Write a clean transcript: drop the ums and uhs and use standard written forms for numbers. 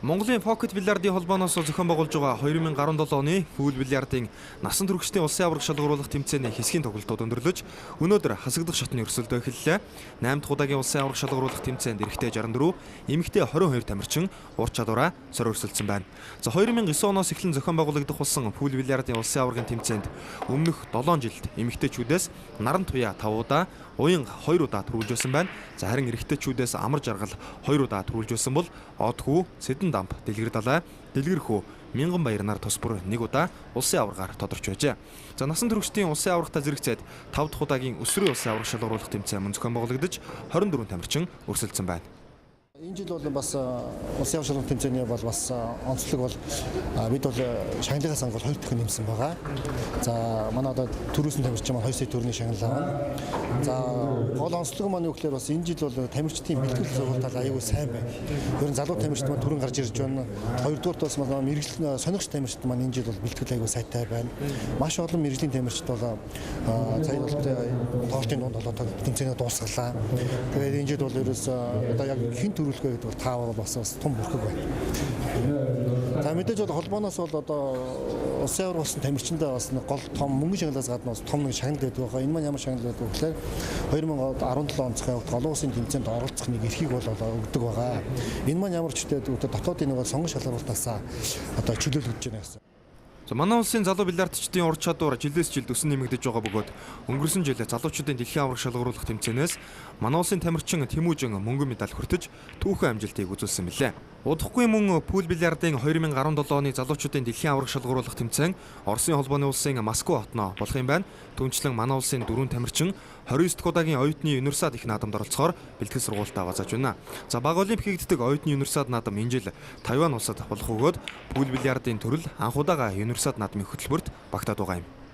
Монголын Pocket Бильярдын холбооноос зохион байгуулж байгаа 2017 оны Pool бильярдын насан туршидын улсын аварга шалгаруулах тэмцээний хэсгийн тоглолтууд өндөрлөж, өнөөдөр хасагдах шатны өрсөлдөө эхэллээ. 8 дахь удаагийн улсын аварга шалгаруулах тэмцээнд эрэгтэй 64, эмэгтэй 22 тамирчин ур чадвараа сор өрсөлдсөн байна. За, 2009 оноос эхлэн зохион байгуулагдах болсон Pool бильярдын улсын аваргын тэмцээнд өмнөх 7 жилд эмэгтэйчүүдээс Наран Туяа 5 удаа, Уянга 2 удаа түрүүлж байсан байна. За, харин эрэгтэйчүүдээс Амар Жаргал 2 удаа түрүүлж байсан бол Одхүү, Сэдэн Дамп, Дэлгэр Далай, Дэлгэрхүү, Мянган Баярнаар тус бүр нэг удаа улсын аваргаар тодорч байжээ. За, насан туршидын улсын аваргатай зэрэгцээд 5 дахь удаагийн өсвөрийн улсын аварга шалгаруулах тэмцээн мөн зохион байгуулагдаж, 24 тамирчин өрсөлдсөн байна. Энэ жил бол бас улсын аварга шалгаруулах тэмцээний бол бас онцлог бол бид бол шагналын санг бол 2 дахин нэмсэн байгаа. За, манай одоо төрөөсөн тамирчин маань 2 сая төгрөгийн шагнал авна. За, гол онцлог маань юу гэхээр бас энэ жил бол тамирчдын бэлтгэл сургалтал аюул сайн байна. Ер нь залуу тамирчид маань түрэн гарч ирж байна. Хоёрдугаарт бас манай мэргэжил сонирхч тамирчид маань энэ жил бол бэлтгэл аюул сайтай байна. Маш олон мэргэжлийн тамирчид бол сая бол тоглолтын дунд болоо тэмцээнээ дуусгалаа. Тэгээд энэ жил бол ерөөс одоо яг хэн төрүүлэх вэ гэдэг бол таавар бас том бүрхэг байна. За, мэдээж бол холбооноос бол одоо улсын аварга болсон тамирчиндаа бас нэг гол том мөнгө шагналаас гадна бас том нэг шагнал байдаг байгаа. Энэ маань ямар шагнал байдаг вэ гэхээр 2017 он зохион олон улсын тэмцээнд оролцох нэг эрхийг бол өгдөг байгаа. Энэ маань ямар ч үедээ дотоодын нэг сонгон шалгаруултаас одоо чөлөөлөгдөж байна гэсэн. За, манай улсын залуу бильярдчдын ур чадвар жилээс жилд өсөн нэмэгдэж байгаа бөгөөд өнгөрсөн жил залуучуудын дэлхийн аварга шалгаруулах тэмцээнээс манай улсын тамирчин Тэмүжин мөнгөн медаль хүртэж, түүхэн амжилтыг үзүүлсэн мэлээ. Удахгүй мөн Pool бильярдын 2017 оны залуучуудын дэлхийн аварга шалгаруулах тэмцээн Оросын холбооны улсын Москва хотноо болох юм байна. Түүнчлэн манай улсын дөрвөн тамирчин 29 дахь удаагийн оюутны универсиад их наадамд оролцохоор бэлтгэл сургуультаа базааж байна. За, бага олимп хийгддэг оюутны универсиад наадам энэ жил Тайван улсад болох бөгөөд Pool бильярдын төрөл анх удаага универсиад наадмын хөтөлбөрт багтаад байгаа юм.